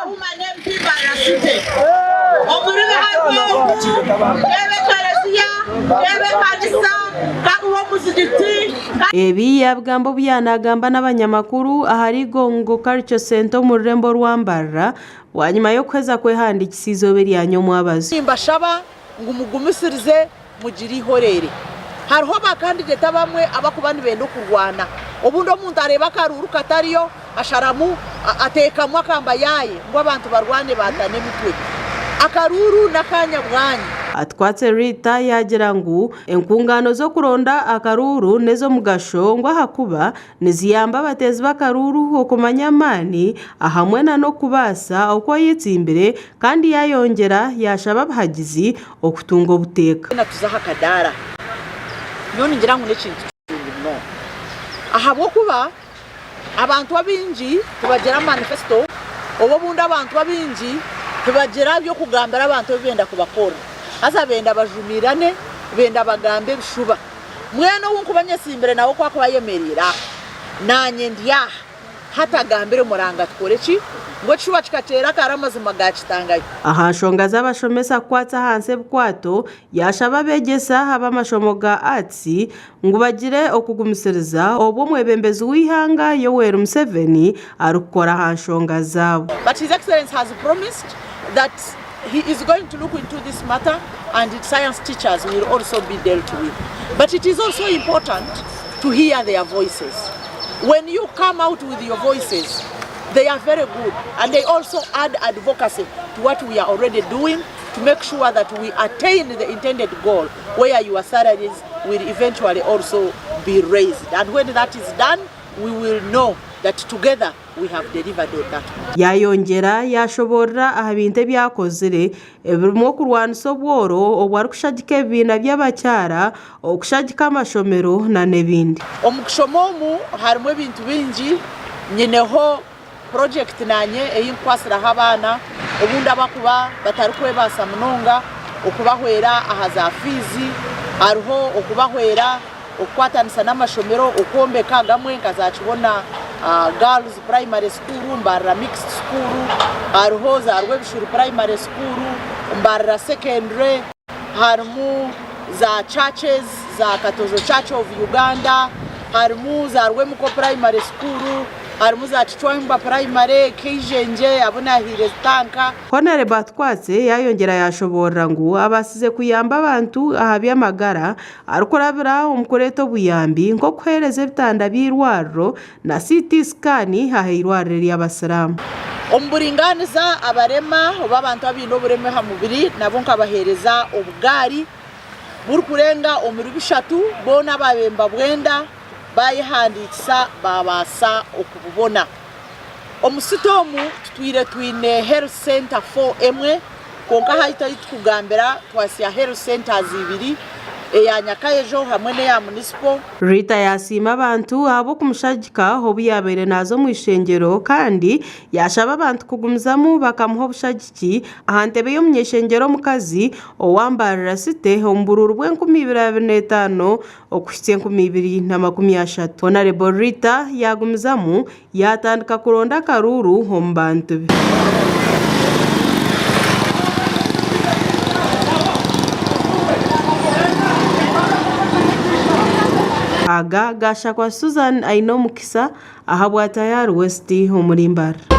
Woman MP Mbarara City. Omuri hariho ogu, reeba ekereziya, reeba ekanisa, kaguha omuzigiti. Ebi yaabigamba obu yaanagamba n'abanyamakuru ahari Igongo Culture Centre omu rurembo orwa Mbarara bwanyima y'okuheza kwehandiikisa eizooba erya nyomwabazo. Nimbashaba ngu mugumisirize mugire eihoreere. Hariho ba candidate abamwe abakuba nibenda okurwana. Obundi omuntu areeba akaruuru katariyo asharamu ateekamu akamba yaaye ngu abantu barwane baatane emitwe. Akaruuru n'akaanya bwanya. Atukwatse Rita yaagira ngu enkungaano z'okuronda akaruuru n'ez'omugasho ngu ahakuba Niziyamba abateezi b'akaruuru okumanya amaani ahamwe na n'okubaasa oku oyetsimbire kandi yayongyera yashaba abahagizi okutunga obuteeka. Twena tuza aha kadaara. Nyowe ningira ngu n'ekintu kirungi munonga ahabw'okuba abantu abaingi tibagira manifesto oba obundi abantu abaingi tibagira by'okugambira abantu ebi benda kubakorera haza benda bajumiirane, benda bagambe ebishuba. Mbwenu ou nkuba nyetsimbire nawe ku akuba ayemereire aha, naanye ndi aha, hati agambire muranga tukore ki? Ngu ekishuba kikateera akari amazima gaakitangayo. Aha nshonga z'abashomesa kukwatsa ahansi ebikwato, yaashaba abeegyesa ab'amashomo ga Arts ngu bagire okugumisiriza obwo omwebembezi w'eihanga Yoweri Museveni arikukora aha nshonga zaabo. But His Excellency has promised that He is going to look into this matter and science teachers will also be dealt with. But it is also important to hear their voices. When you come out with your voices, they are very good and they also add advocacy to what we are already doing to make sure that we attain the intended goal where your salaries will eventually also be raised. And when that is done, we will know that together we have delivered on that. Yaayongyera yaashoboorora aha bintu ebi akozire ebirimu okurwanisa obworo obwo arikushagika ebibiina by'abakyara, okushagika amashomero n'ebindi. Omu kushoma omu harimu ebintu bingi, nyineho purojekiti naanye ei nkukwasiraho abaana obundi abakuba batarikwebaasa munonga okubahwera aha za fiizi, hariho okubahwera okukwatanisa n'amashomero okwombeka agamwe nka za Kibona Girls Primary School, Mbarara Mixed School, hariho za Rwebishuri Primary School, Mbarara Secondary, harimu za churches za Katojo Church of Uganda, harimu za Rwemuko Primary School, harimu za Kicwangwa Primary, Keijengye abu naahaire tanka. Honarebo Atukwatse yaayongyera yaashoboorora ngu abaasize kuyamba abantu aha by'amagara Arikurabira omu kureeta obuyambi nk'okuheereza ebitanda by'eirwariro na CT scan aha eirwariro ery'abasiraamu. Omu buringaaniza abarema oba abantu abaine oburema aha mubiri nabo nkabaheereza obugaari burikurenga omuri bushatu boona abaabaire nibabwenda baayehandiikisa baabaasa okububona. Omu city omu tutwire twine health centre 4 emwe kwonka hati ahu tukugambira twasya health centres ibiri eya Nyakayejo hamwe n'eya municipal. Rita yasiima abantu ahabw'okumushagika obu yaabaire naaza omu ishengyero kandi yaashaba abantu kugumizamu bakamuha obushagiki aha ntebe y'omuny'eishengyero omukazi owa Mbarara City omu buruuru bw'enkumi ibiri 2025 okuhitsya 2030. Honarebo Rita yaagumizamu yaatandika kuronda akaruuru omu bantu be. Aga gaashakwa Susan Ainomukisa ahabwa Tayari West omuri Mbarara.